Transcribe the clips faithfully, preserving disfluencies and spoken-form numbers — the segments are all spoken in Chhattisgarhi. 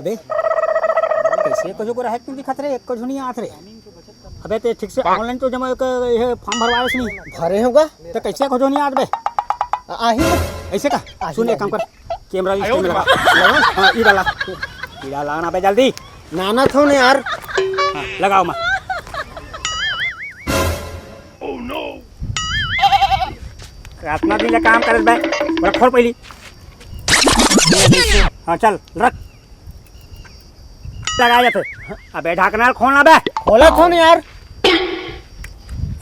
बे, कइसे कुछ को रहत नहीं दिखत रे, एक कुछ नहीं आत रे। अबे ते ठीक से online तो जमा एक ये form भरवाए से नहीं। भरे होगा। तो कइसे कुछ नहीं आत बे? आ-, आही। अइसे का? आही, सुन, एक काम आही। कर, camera इसमें लगा। लगा? हाँ, ई डाला। ई डाला ना बे, जल्दी। नाना थो ने यार। हाँ, लगाओ मैं। Oh no! कितना दिन ले काम करत बे? बोला, खोल पहली। हाँ, चल, रख। लगा जाते। अबे, ढकना खोलना बे। खोला थो ने यार।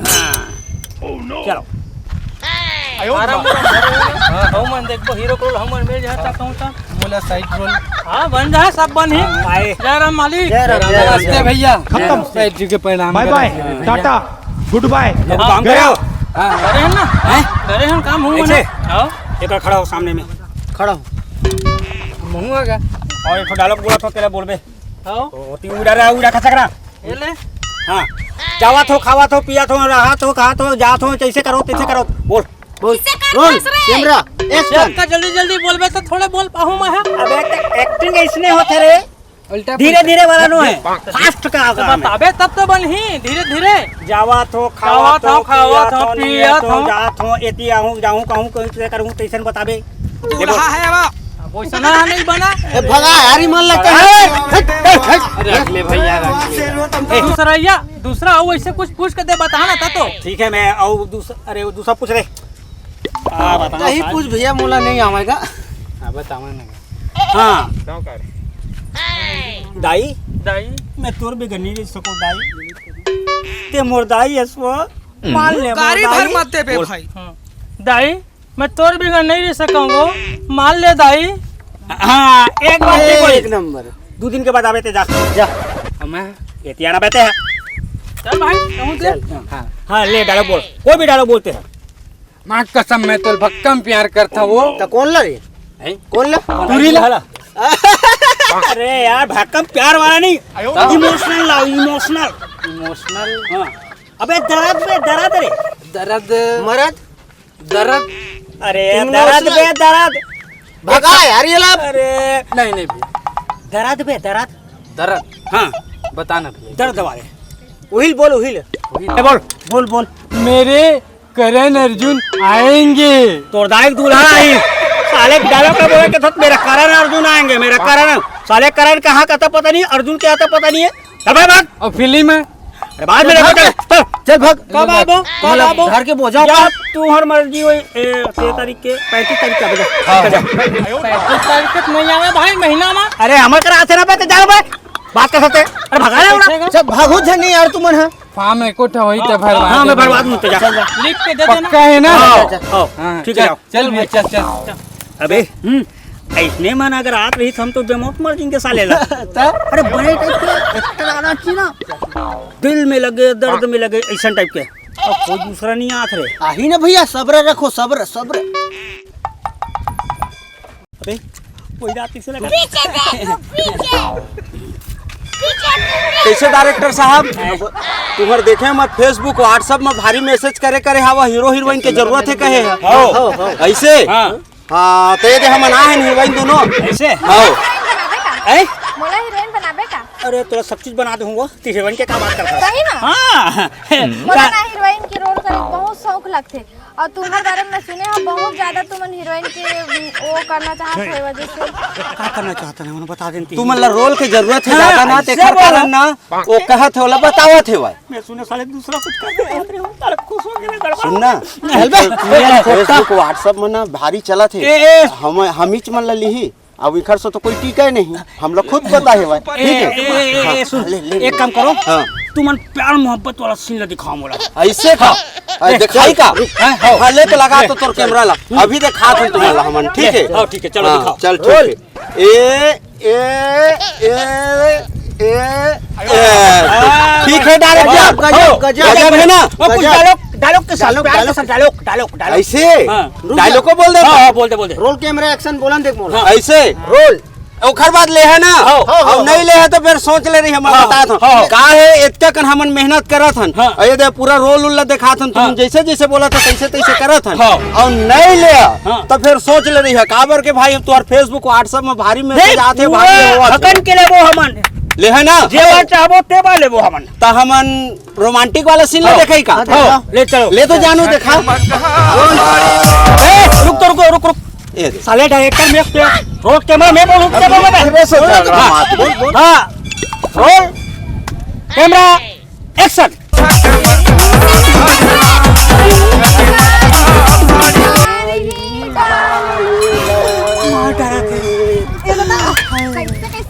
हाँ। चलो। आराम, आराम, आराम। हाँ। हम मन देखबो, हीरो को हम मन मिल जाए, तब कहूँ तब। मोला side role। हाँ, बन जाए, सब बन ही। हाँ, भाई। जय राम मालिक। जय राम, जय राम, नमस्ते जय राम। भैया। खत्म। बैठ जी के प्रणाम बाय करो। बाय, टाटा, गुड बाय। अब काम गया। करो। हाँ। करे हैं ना? हैं? करे हैं, काम हूँ ऐसे? मने। हाँ। एक बार खड़ा हो सामने में। खड़ा हो। मुँह आ गया। और एक ठो dialogue बोला था, तेरा बोल बे। हाँ। ओ, ती उड़ा रहा, उड़ा खसक रहा। ये ले। हाँ। जावत हो, खावत हो, पियत हो, रहत हो, खात हो, जात हो, जैसे करो, तैसे करो। बोल। बोल। इससे कर रोल, फंस रहे। Camera, action. का जल्दी जल्दी बोलबे तो थोड़े बोल पाहूँ मैं, हाँ। अबे, तो acting इसने होते रे। उल्टा धीरे पुल्टा। धीरे वाला नो है, fast का तो काम है। बताबे तब तो बनही, धीरे धीरे। जावत हो, खावत खावत हो, हो, खावत पियत हो, हो, पियत नियत हो, हो। जात हो, एती आहूँ, जाहूँ, कहूँ, कहीं से करूँ, तैसन बताबे। दूल्हा है वो। अब वैसा ना नहीं बना। ए, भगा यार, ई मन लगता है। ए, हट, हट, हट। रख ले भैया, रख ले। ए, दूसरा या, दूसरा हो, वैसे कुछ पूछ के दे, बता ना, ता तो। ठीक है, मैं, और दूसरा, अरे, वो दूसरा पूछ रहे। आ, बताओ, तही साहब। पूछ भैया, मोला नहीं आवेगा। हाँ, बताओ ना। हाँ। गाँव का रे? दाई, दाई। मैं तोर बिगर नहीं रह सको, दाई। ते मोर दाई हस वो, मान ले मोर गाड़ी भर दाई। मत दे बे बोल। भाई। हाँ। दाई, मैं तोर बिगर नहीं रह सकूंगा, मान ले दाई। हाँ, एक बात ए, ठीक बोली। एक नंबर। दो दिन के बाद आवे ते जा। जा। अब मैं एतियाना बेटे है। चल भाई, कहूँ दे। चल, हाँ। हाँ, ले dialogue बोल, कोई भी dialogue बोलते हैं। माँ कसम, मैं तो भक्कम प्यार करता वो। तो कौन ला रे? हैं? कौन ला? टूरी ला। अरे यार, भक्कम प्यार वाला नहीं, emotional लाओ, emotional। Emotional? हाँ। अबे दर्द बे, दर्द रे। दर्द। मरद। दर्द। अरे emotional। दर्द बे, दर्द। भगा यार ये ला। अरे। नहीं, नहीं भैया। दर्द बे, दर्द। दर्द। हाँ। बताना भैया। दर्द वाले। उहिल बोल, उहिल। उहिल। ए, बोल, बोल, बोल। मेरे करण अर्जुन आएंगे। तोर दाई के दूल्हा आई। साले dialogue का बोले के साथ मेरा करण अर्जुन आएंगे, मेरा करण। साले करण कहाँ का था पता नहीं, अर्जुन क्या था पता नहीं है। चल भाई भाग। और फिल्म है। अरे बाद में चल भाग। देखो, चल। चल भाग। कब आबो? कब मतलब आबो? घर के बोझा यार, उठा। तू हर मर्जी होई, ए, तेरह तारीख के, पैंतीस तारीख का बजा। हाँ। बजा। पैंतीस तारीख तक नहीं आवे भाई, महीना में। अरे हमर करा आथे ना बे, तो जाओ बे। बात कर सकते हैं। अरे भगा रहे हो ना। चल भागो झनी यार तुमन, हाँ। फार्म एको ठो होई ते भरवा हाँ, दे। मैं भरवा दूँ, तो जा। चल, जा। लिख के दे देना। पक्का है ना? हाँ, हाँ, ठीक है, चल, जाओ। चल भैया, चल, चल। अबे, हम्म, ऐसने मन अगर आत रही, हम तो बेमौत मर जाएंगे साले ला। तो? अरे, बड़े टाइप के एक्टर आना चाहिए ना। दिल में लगे, दर्द में लगे, ऐसा टाइप के। अब कोई दूसरा नहीं आत रे। आही ना भैया, सब्र रखो, सब्र, सब्र। अबे, कोई रात इसे लगा। पीछे देखो, पीछे। पीछे, पीछे। कैसे डायरेक्टर साहब? तुम्हर देखे मत Facebook, WhatsApp में भारी message करे, करे हवा, हीरो हीरोइन के जरूरत है कहे है। हो। ऐसे? हाँ। हाँ, तो ये दे हमन आए हैं हीरोइन दोनों। ऐसे? हाँ। हीरोइन बनाबे का? हैं? मोला हीरोइन बनाबे का? अरे, तोला सब चीज बना दूंगा, तू हीरोइन के का बात करता है? सही में? हाँ। मोला ना हीरोइन के रोल करे बहुत शौक लगथे। और तुम्हर बारे में सुने हँव, बहुत ज्यादा तुमन हीरोइन के, उम, वो करना चाहत हो, वजह से। का करना चाहत है, उन्हें बता देती। तुमन ला रोल के जरूरत है हाँ, ज्यादा ना, ऐसे तेकर बोलो। कारण ना, वो कहत है, ओला बतावत है भाई। मैं सुने साले दूसरा कुछ कर दे, अरे, हम साले खुश हो गए, गड़बड़। सुन ना, चल बे। Facebook, WhatsApp में ना भारी चलत है। ए, ए। हम, हमीच मन ला लिही। अब इखर से तो कोई टीका ही नहीं, हम लोग खुद पता है भाई। ए, ठीक है? ए, ए, ए, हाँ, ए, सुन, ले, ले, एक ले। काम करो, हाँ। तुमन प्यार मोहब्बत वाला scene ला दिखाओ मोला। ऐसे का? हाँ। अरे, ए, दिखाई चल, का? रुक। हाँ, हाँ। हाँ, ले तो लगा तो तोर कैमरा ला। अभी दिखा तुम तुम्हारा हमन, ठीक है? हाँ, ठीक है, चलो हाँ, दिखाओ। चल, ठीक है। ए, ए, ए, ए, ए। ठीक है, डायरेक्टर। गजब, गजब, गजब। गजब है ना? और कुछ गजब। डायलॉग, डायलॉग के साथ, डायलॉग, प्यार के डायलॉग। साथ डायलॉग, डायलॉग, डायलॉग। ऐसे? हाँ। रुक जा। डायलॉग को बोल दे। हाँ, हाँ, बोल दे, बोल दे। रोल कैमरा एक्शन बोलन देख मोला। हाँ। ऐसे? रोल। ओखर बाद ले है ना। हाँ, हाँ, अउ हाँ, नहीं हाँ। ले है तो फिर सोच ले रही, हमन हाँ, बतात हन। हाँ। का है, इतका कन हमन मेहनत करत हन। हाँ। अउ ये दे पूरा रोल उल ला देखात हन, तुम हाँ। जैसे जैसे बोलत हन, तैसे तैसे करत हन। हाँ। अउ नहीं ले है, हाँ। तो फिर सोच ले रही है, काबर के भाई, तुहर Facebook, WhatsApp में भारी message देख, आथे, पूरा भारी होवत हे। हकन के लेबो हमन। ले है ना? जे बार चाहबो, ते बार लेबो हमन। त हमन रोमांटिक वाला सीन ला हाँ। देखई का? हाँ, ले चलो। ले तो जानू देखा। ए, रुक तो, रुको, रुक, रुक। ए दे। साले डायरेक्टर में पे रोल कैमरा में बोलूं, क्या बोलूं मैं? अरे, सो चल रहा बात। हाँ। Roll, camera, action. मार डाला थे।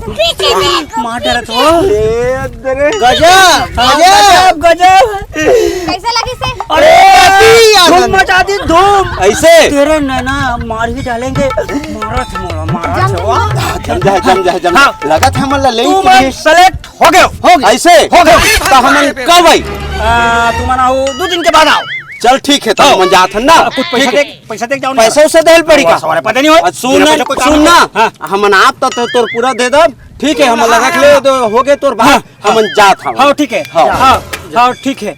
कैसे, कैसे? मार डाला थे। ए, दे रे। गजब, गजब, गजब। कैसे लगी से? अरे, अति आनंद। धूम मचा दी, धूम। ऐसे? तेरे नैना मार ही डालेंगे। मारा था, मारा, मारा था। जम जा, जम जा, जम जा। हाँ। लगा था, हमन ला लेंगे तू मन पुलिस। Select हो गए हो। हो गए। ऐसे? हो गए। तो हमन कब आई? आ, तुम मन आओ, दो दिन के बाद आओ। चल, ठीक है, तो हाँ। हमन जात हन ना। आ, कुछ पैसा ठीक है। दे, पैसा दे के जाओ ना। पैसा उसे देल पड़ी का? सवाल पता नहीं हो। आ, सुन बिना ना, पैसा कोई काम सुन नहीं ना। है। हाँ। हमन आप तो, तो तोर पूरा दे दब। ठीक है, हमन ला रख ले, तो हो गए तोर बात। हाँ। हमन जात हन। हाँ, ठीक है। हाँ। हाँ, हाँ, ठीक है।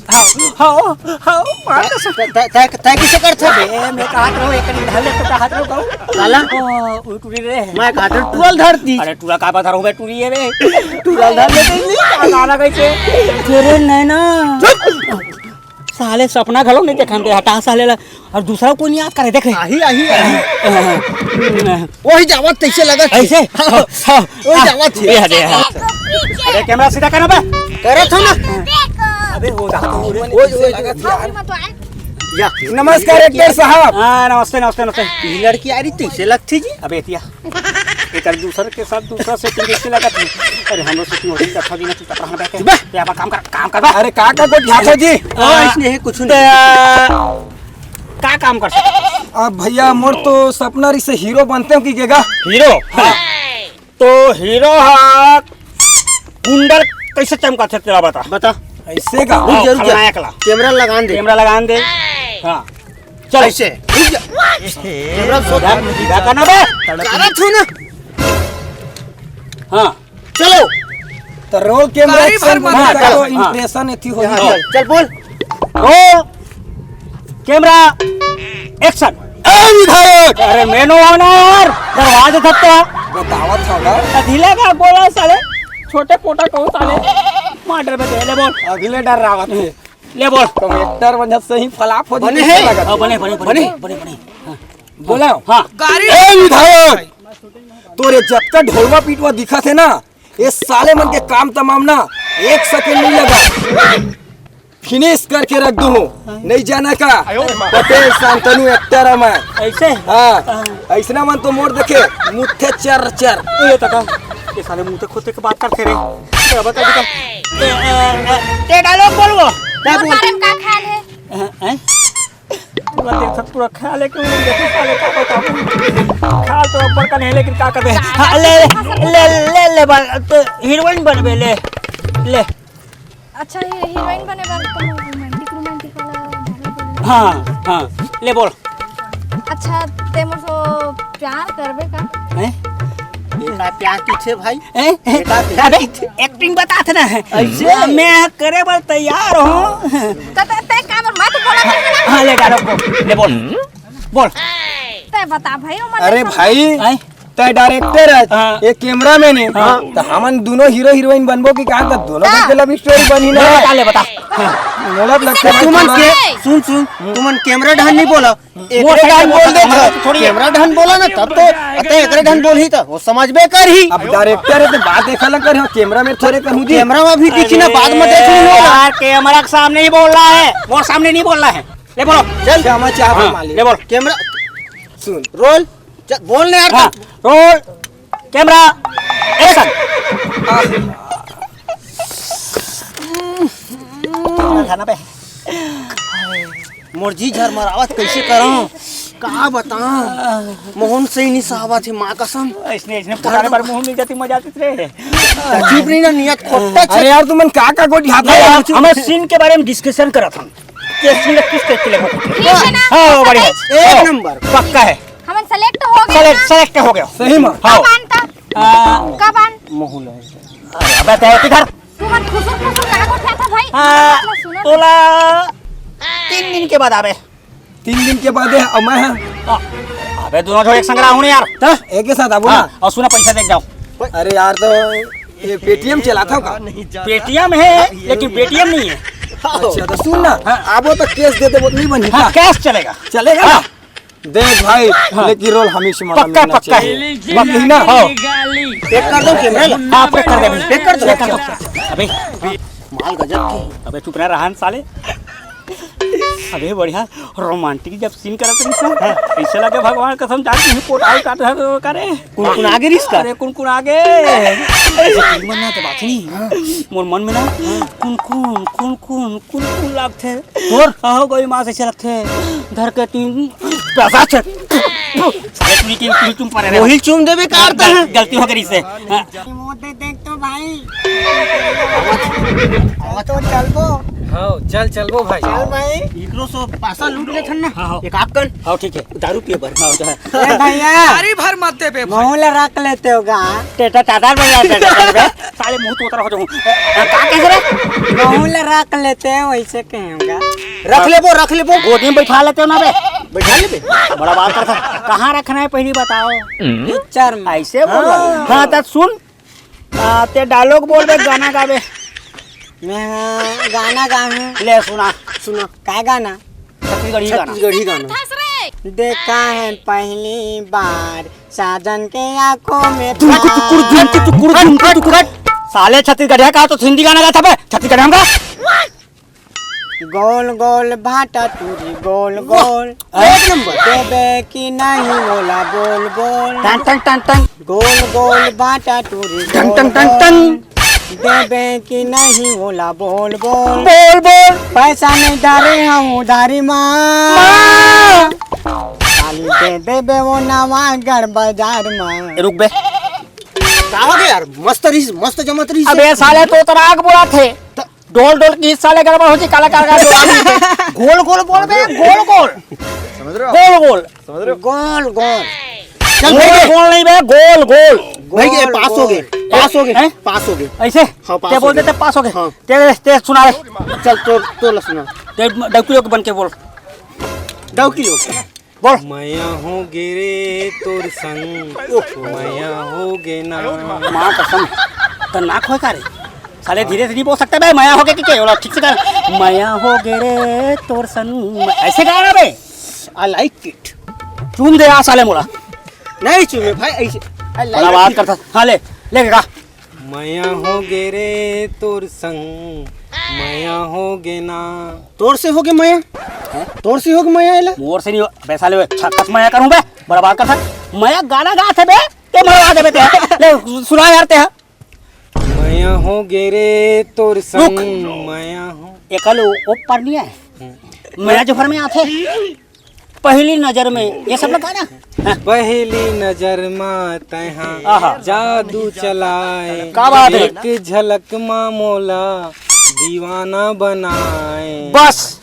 हाँ, हाँ, हाँ, मार कसम। तै, तै, तै, तै किसे करत हस बे? ए, मैं कहत रहूं, एक दिन ढाल ले तो कहत रहूं, कहूं। साला। ओ, उठ उठ रे। मैं कहत रहूं, टुअल धरती। अरे, टुरा का बता रहूं बे, टुरी है बे। टुअल धर ले, नहीं, गाना कैसे? तेरे नैना। चुप। साले सपना घलो नहीं देखन दे, हटा साले ला। अउ दूसरा कोई नहीं याद करे, देख रे। आही, आही, आही। वही जावत तैसे लगत हे। ऐसे? हाँ, हाँ। वही जावत हे। ये हटे, हाँ। अरे कैमरा सीधा करना बे। करत हो ना। अबे वो जा। ओए, ओए, लगत हे यार। या, नमस्कार एक्टर साहब। हाँ, नमस्ते, नमस्ते, नमस्ते। ये लड़की आ रही तैसे लगती जी। अबे एतिया। एकर दूसर के साथ दूसरा setting कैसे लगत हे? अरे हमरो setting होती तब भी ना, चुपचाप रहना बे। बे। ये अपन काम कर, काम कर बे। अरे का का गोठियाथो जी? ओ, इसने ही कुछ नहीं। का काम कर सकत हस? अब भैया, मोर तो सपना रहिसे हीरो बनतेंव कहिके गा। हीरो? हाँ। तो हीरो हा कुंडल कैसे चमकाथे तेला बता। बता। ऐसे का? रुक जा, रुक जा। खलनायक ला। कैमरा लगान दे। कैमरा लगान दे। हाँ। चल। ऐसे। रुक जा। कैमरा सीधा, सीधा करना बे। करत हूँ ना। हाँ। चलो। तो रोल कैमरा गाड़ी भर एक्शन मत बना कर। तो हाँ। Impression एथी होही। हाँ, चल, चल बोल। Role camera action. ए विधायक! अरे मेनू हो ना यार, दरवाजे धक्का। बतावत हव ना। ढीला का बोला साले, छोटे पोटा को साले, मार डर बे, ले बोल। अभी ले डर रहा है। ले बोल। तो एक्टर बन सही फ्लॉप हो बने जाए, है? लगत हाँ, बने, बने, बने, बने? बने, बने, बने। हाँ। बोला। हाँ। ए विधायक! तोरे जतका ढोलवा पीटवा दिखत हे ना, ये साले मन के काम तमाम ना, एक सेकंड नहीं लगा, फिनिश करके रख दूँ। नहीं जाना का? पटेल शांतनु एक्टर है मैं। ऐसे? हाँ, ऐसना मन तो मोर देखे मुथे चर चर। ये तका, ये साले मुथे खोते के बात करते रे। क्या बता, बता। ए, ए, ए, ते डायलॉग बोल वो। तोर बारे में का ख्याल है? हैं? पूरा देख, पूरा ख्याल है, क्यों नहीं देखे साले, का बताऊं? ख्याल तो अब्बड़ का नहीं, लेकिन का करबे? हाँ, ले, ले, ले, ले, ले, बा-, तो हीरोइन बनबे, ले, ले। अच्छा, ही-, हीरोइन बने बर तो रोमांटिक, रोमांटिक वाला dialogue बोल। हाँ, हाँ, ले बोल। अच्छा, ते मोर से प्यार करबे का? हैं? ये का प्यार पीछे भाई? हैं? बेटा, अबे, acting बतात ना। ऐसे? मैं करे बर तैयार हूँ। त, त, तै का बर मत बोला कर ना। हाँ, ले डालो को। ले बोल। बोल। तै बता भाई, वो मन अरे समझ भाई, हैं? तै डायरेक्टर है, हाँ। ये कैमरामैन है। हाँ। तो हमन दोनों हीरो हीरोइन बनबो कि का? तो दोनों हाँ। के love story बनही ना। ले बता, ले बता। हाँ। मोला लगता है तुमन थोड़ा के, सुन, सुन, तुमन कैमरा ढंग नहीं बोला। वो एकरे ढंग बोल दे, थोड़ी। कैमरा ढंग बोला ना, तब तो अतः एकरे ढंग बोलही त वो समझबे करही। अब डायरेक्टर है तो बात देखा ना कर, हाँ, कैमरा में थोड़े कहूँ जी। कैमरा में भी दिखी ना, बाद में देख ली होगा। यार, कैमरा के सामने ही बोल रहा है, वो सामने नहीं बोल रहा है। ले बोलो। चल। क्षमा चाहता हाँ, मालिक। ले बोल। कैमरा सुन। रोल। चल, बोल ना यार। हाँ, रोल। कैमरा। एक्शन। खाना पे। मोर जी झरमरावत, कैसे करंव, का बतांव, मोहन से ही नहीं सहावत हे, माँ कसम। ऐसने, ऐसने पुराने बार मुंह मिल जाती, मजा आती रे। चुप नहीं ना, नियत खोट्टा छे। अरे यार, तुमन का का गोठियात हव यार? हमर सीन के बारे में डिस्कशन करत हन। ये सीन किस टाइप के लेबो? ठीक है ना? हाँ, बढ़िया। एक नंबर। पक्का है। हमन सेलेक्ट हो गया सेलेक्ट ना? सेलेक्ट हो गया। सही में? हाँ। कब आन था? आ, कब आन? अरे अबे ते किधर? तू मन खुसुर खुसुर कहाँ को उठा था भाई? हाँ, सुनो। तोला तीन दिन के बाद आबे। तीन दिन के बाद है, और मैं हाँ। अबे दोनों जो एक संग रहा हूँ यार। हाँ, एक के साथ आबो हाँ, ना। और सुना पैसा देख जाओ। अरे यार, तो ये पेटीएम चलाता का? पेटीएम है, लेकिन पेटीएम नहीं है। अच्छा, तो सुन ना, हाँ। आबो तो कैश दे दे, वो नहीं बनी हाँ, का? कैश चलेगा। चलेगा ना? हाँ। देख भाई, हाँ। लेकिन रोल हमें से माला पक्का, मिलना पक्का। चाहिए। पक्का। यही ना? हाँ। पैक कर दो कैमरा ला। हाँ, पैक कर दे अभी। पैक कर दो। पैक कर दो। अबे, माल गजब की। अबे चुप रह, रहन साले। अबे बढ़िया रोमांटिक जब सीन करत रहिस ना, ऐसे लगे भगवान कसम जाके ही पोटाल काट रहे हो करे। कुनकुना गे रिस का? अरे कुनकुना गे। ऐसे मन ना तो बात नहीं। मोर मन में ना कुनकुन, कुनकुन, कुनकुन लागथे। तोर? आहो, गोई मास ऐसे लगथे। धर के तीन पैसा छे। साले तू की तू चुम परे रे। वही चुम देबे का अर्थ है? गलती हो गई इससे। हाँ। मोटे देख तो भाई। तो चलबो। हाँ, चल चलबो भाई। चल भाई। इकरो सो पासा लूट लेथन ना। हाँ, हाँ। एक आकन। हाँ, ठीक है। दारू पिए बर। हाँ, तो है। ए भैया। गाड़ी भर मत दे बे भाई। महू ला रख लेते हो गा। टेटा चादर में जा टेटा बे। साले मुंह तोतरा हो जाऊं। का कह रे? महू ला रख लेते हैं, वैसे कहेगा। रख लेबो, रख लेबो। गोदी में बैठा लेते हो ना बे। बैठा लेबे। बड़ा बात करता। कहाँ रखना है पहली बताओ। पिक्चर में। ऐसे बोल। हाँ। हाँ, तो सुन। आ, ते डायलॉग बोल बे, गाना गाबे। मैं गाना गाऊं। ले सुना। सुना। का गाना? छत्तीसगढ़ी गाना। छत्तीसगढ़ी गाना। देखा है पहली बार साजन के आंखों में धुम कुचुकुर, धुम कुचुकुर, धुम कुचुकुर। साले छत्तीसगढ़िया का तो हिंदी गाना गाता बे, छत्तीसगढ़िया में गा। गोल गोल भाटा टूरी गोल गोल। एक नंबर। देबे कि नहीं बोला बोल बोल। टन टन टन टन। गोल गोल भाटा टूरी टन टन टन टन। देबे कि नहीं बोला बोल बोल। बोल बोल। पैसा नहीं डारे हम उधारी माँ। माँ। खाली दे देबे वो नवागढ़ बाजार माँ। रुक बे। का हो गया यार? मस्त रहीस, मस्त जमत रहीस। अबे साले तो तोरा आग बोला थे। त- डोल डोल की साले गड़बड़ होती, काला काला का डोला नहीं। गोल गोल बोल बे, गोल गोल। समझ रहे हो? गोल गोल। समझ रहे हो? गोल गोल। चल गोल भाई, गोल नहीं बे, गोल गोल। भाई, ये गोल पास हो गए, गोल। पास हो गए, हैं? पास हो गए। ऐसे? हाँ, पास ते हो बोल गए। देते पास हो गए। हाँ। ते, ते सुना रे। चल, तो, तो ला सुना। ते डौकी लोग बन के बोल। डौकी लोग। बोल। मया हो गे रे तोर संग, मया हो गे ना। माँ कसम, खतरनाक हो का रे? साले धीरे से नहीं बोल सकते बे, मया हो गे कि के? बोला ठीक से कर। मया हो गे रे तोर संग, ऐसे गाना बे। I like it। चूम दे आ साले मोला। नहीं चूमे भाई, ऐसे। I like बड़ा बात it। करता। हाँ, ले, लेके गा। मया हो गे रे तोर संग, मया हो गे ना। तोर से हो गे मया? हैं? तोर से हो गे मया एला? मोर से नहीं हो, बे साले, छक्कस मया करूं बे, बड़ा बात करता। मया गाना गाथे बे, ते मरवा देबे ते। ले, सुना यार ते। मया हो गे रे तोर संग, रुक। मया हो। एकल ओ, ओ पर नहीं है। हम्म। मया जो भर में आथे। पहली नजर में, ये सब लगा ना। हाँ। पहली नजर मा तैहा आहा। जादू चलाए। का बात है? एक झलक मा मोला दीवाना बनाए। बस,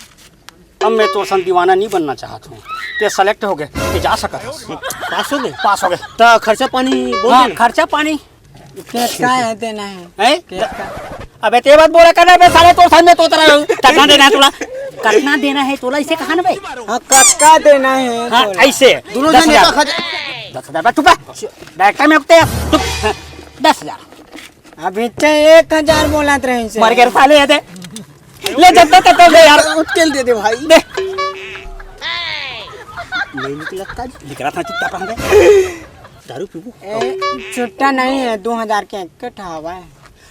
अब मैं तोर संग दीवाना नहीं बनना चाहत हूँ। ते सेलेक्ट हो गए, ते जा सकत हस। पास हो गए? पास हो गए। त खर्चा पानी बोल हाँ, दे ना। खर्चा पानी। केस का है देना है? हैं? केस का? अबे ते बात बोला करना बे साले, तोर सामने तो उतरा हूँ। कतना देना है तोला? कतना देना है तोला, इसे कहा ना बे? हाँ, कतका देना है हाँ, तोला? ऐसे। दोनों दस जन हजार। एक हजार। दस हजार बे, चुप रह। डायरेक्टर में उठते हैं। चुप। हाँ, दस हजार। अभी ते एक हजार बोलत रहे से। मर गए साले, ये दे। ले, जब तक, तब तक दे यार। उठके दे दे भाई। दे। नहीं निकला था। निकला था, चुपचाप रह। दारू पीबो? ए, छुट्टा नहीं है, दो हजार के एक ठा बा।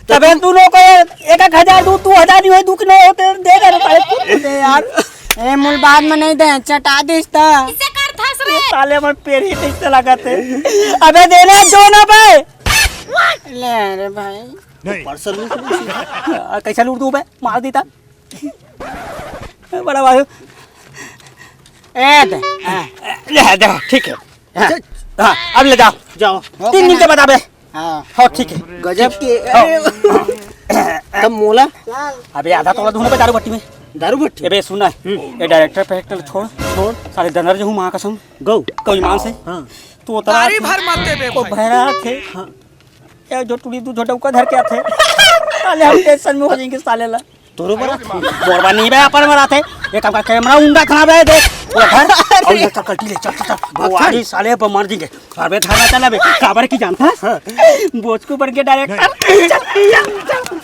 तबे तू लोग को एक एक हजार दू, दो हजार नहीं होए, दू के नहीं होते, दे दे रे साले, तू दे यार। ए, मूल बाद में नहीं दे, चटा दिस त। इसे कर धस रे। साले मन पेर ही कैसे लगाते। अबे देने जो ना बे। ले रे भाई। पार्सल नहीं आ, कैसा लूट दूं बे? मार देता। बड़ा भाई। ए दे। हाँ। ले दे, ठीक है। हाँ। चल। हाँ, अब ले जाओ। जाओ। तीन दिन के बाद आबे। हाँ। हाँ, ठीक है। गजब के, हाँ। अरे। तब मोला? अबे आधा तोला दूंगा बे दारू भट्टी में। दारू भट्टी। ए बे, सुन ना, ये डायरेक्टर पे छोड़। छोड़। साले दनर जो हूँ, माँ कसम। गौ। गौ ईमान से। हाँ। तू उतरा। गाड़ी भर मत दे बे वो भाई। भैरा थे। हाँ। ये जो टुड़ी दू झोटा ऊपर धर के आथे। साले हम टेंशन में हो जाएंगे साले ला। तोरो बड़ा। बोरबा नहीं बे, अपन में रहते। ये काम का कैमरा उंडा खराब है, देख। पूरा घर। और ये चल, चल, ले, चल, चल, चल। वो आदि साले पर मार देंगे। अबे धरना चला बे। काबर की जानता है? हाँ। बोचकू बन के डायरेक्टर। चल, चल, चल।